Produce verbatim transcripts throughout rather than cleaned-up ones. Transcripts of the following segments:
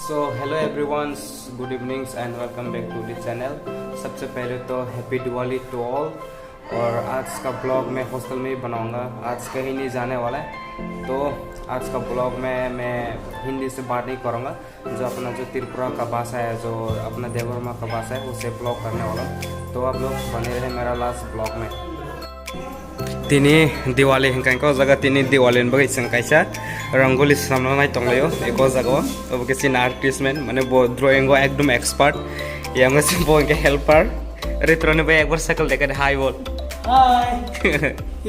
So hello everyone, good evenings and welcome back to the channel. सबसे पहले तो happy Diwali to all। और आज का ब्लॉग मैं हॉस्टल में ही बनाऊंगा। आज कहीं नहीं जाने वाला है, तो आज का ब्लॉग में मैं हिंदी से बात नहीं करूंगा। जो अपना जो त्रिपुरा का भाषा है, जो अपना देवबर्मा का भाषा है, उसे ब्लॉग करने वाला हूँ। तो आप लोग बने रहे मेरा लास्ट ब्लॉग में। Tini Diwali hwnkha hwnkhe o jaga tini Diwali ni bagwi chwng kaisa rangoli swnamna nai tonglaio eko jaga o. Obo khe chini artist man, mane bo drawing o ekdom expert. Yang se bo hwnkhe helper. Retro ni bai ekbar cycle dekha de, hi bol. हाय।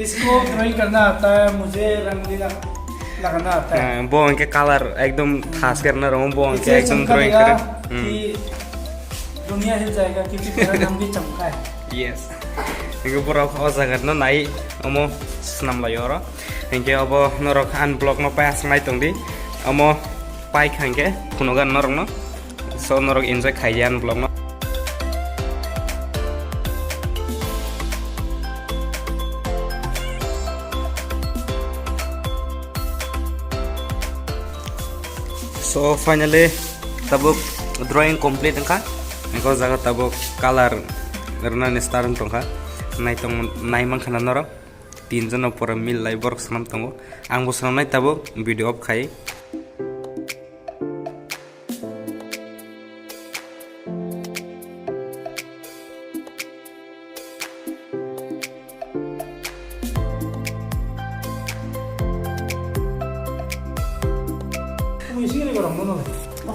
इसको ड्राइंग करना आता है, मुझे रंगोली लग-, लगाना आता है। Bo hwnkhe color ekdom thas khe rwna rwngo, bo hwnkhe इससे ekdom चमका drawing देगा khe rw-, hmm। कि दुनिया हिल जाएगा क्योंकि मेरा नाम भी चमका है। Yes। Hwnkhe borok o jaga no nai omo swnam lai oro. Hwnkhe obo norok ani vlog no pai aswk nai tong di. Omo pai kha hwnkhe phunugo norok no. So norok enjoy khai di ani vlog no. So finally tabuk drawing complete wngkha. Eko jaga tabuk color rwnani start wng tongkha. Naitong nai mankha na norok. Tinjon no pura mil lai borok swnam tongo. Ang bo swnamnai tabuk video off khai.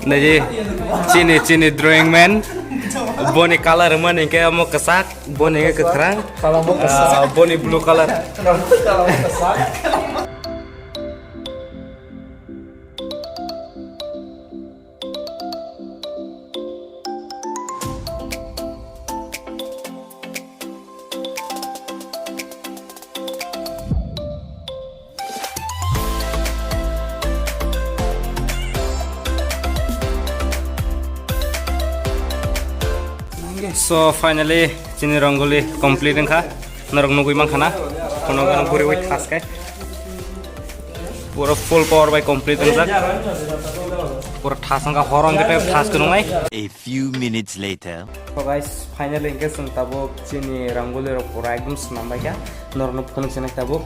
Naidi, chini, chini drawing man. Boni color mani ke amo kwchak, boni ke kwkhrang. Ah, boni blue color. So finally chini rangoli complete wngkha, norok nugui mankha na, kono gana guriwi thas khe. Pura full power bai complete wngjak. Pura thas wngkha, horo hwnkhe thas kwrwngnai. A few minutes later. So guys, finally hwnkhe chwng tabuk chini rangoli rok pura ekdom swnam bai kha. Norokno phunuk sinai tabuk.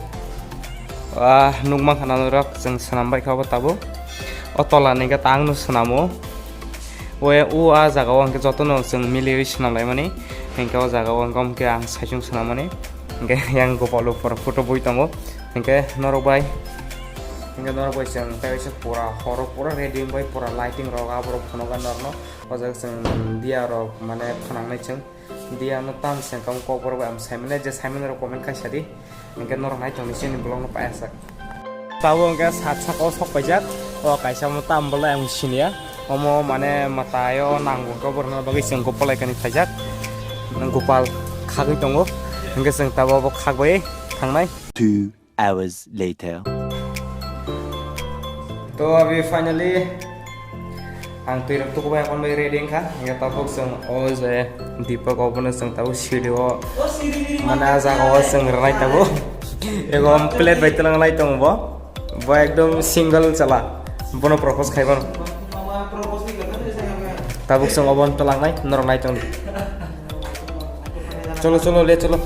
Ah, nukmankha na norok chwng swnam bai kha obo tabuk. O tola ni hwnkhe tangno swnamo. O, o a jaga o hwnkhe jotono chwng miliwi swnam laimani. Hwnkhe o jaga o hwnkhe, hwnkhe ang saichung swnam mani. Hwnkhe yang gopalo pura photo bui tongo. Hwnkhe norok bai, hwnkhe norok bai chwng tei waisa pura horo pura ready wngbai pura lighting rok aborok phunugo norokno. O jaga chwng diya rok mane phnangnai chwng. Diya no tam chwng kamo kokborok bai ang saimanya, je saimanya rok comment khai sadi. Hwnkhe norok nai tongni chini vlog no paiyasak. Tabuk hwnkhe sat saka o sok paijak. O kaisa mo tam bolai ang siniya. Omo mane mwtai o nango hwnkhe oborokno bagwi chwng gopal laikani phaijak. Gopal khagwi tongo. Hwnkhe chwng tabuk obo khagwi thangnai. Two hours later. To abhi finally ang twi rok tukubai akon bai ready wngkha. Hingke tabuk chwng o je Deepak obono chwng tabuk siri o mane ah jaga o chwng rwnai tabuk. Ego plate bai twlang lai tongo bo. Bo ekdom single chala. Bono propose khai mano. Tabuk chwng obono twlang nai norok nai tong di. Cholo cholo le cholo.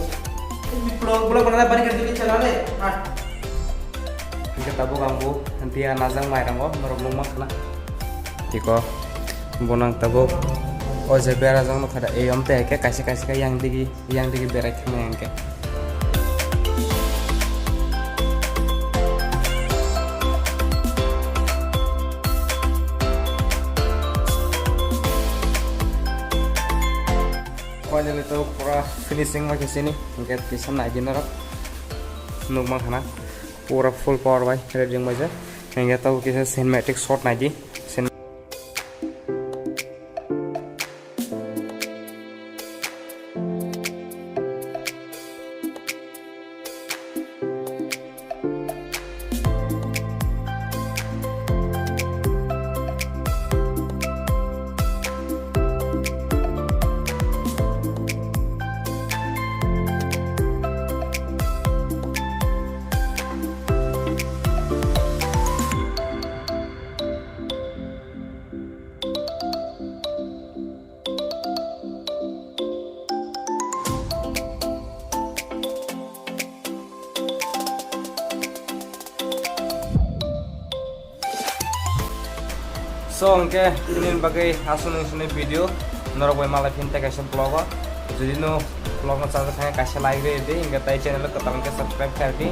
Hingke tabuk ang bo dia najak mairango norok nukma khna. Tiko, bo nang tabuk o je bera jang nukha da, eyom te hingke kaisa kaisa khe yang digi, yang digi berai thangma hingke. Finally to pura finishing ma khe sini, hingke kisa nai di norok nukma khna. Pura full power bai ready wngbaijak. Hingke tabuk kisa cinematic shot naidi. Cin- So hwnkhe nini bagwi aswk nung sini video norok bai malai phin tei kaisa vlog o. Jodi no vlog no chajak thangya kaisa like rw di, hwnkhe tai channel o kwtal hwnkhe subscribe khairdi.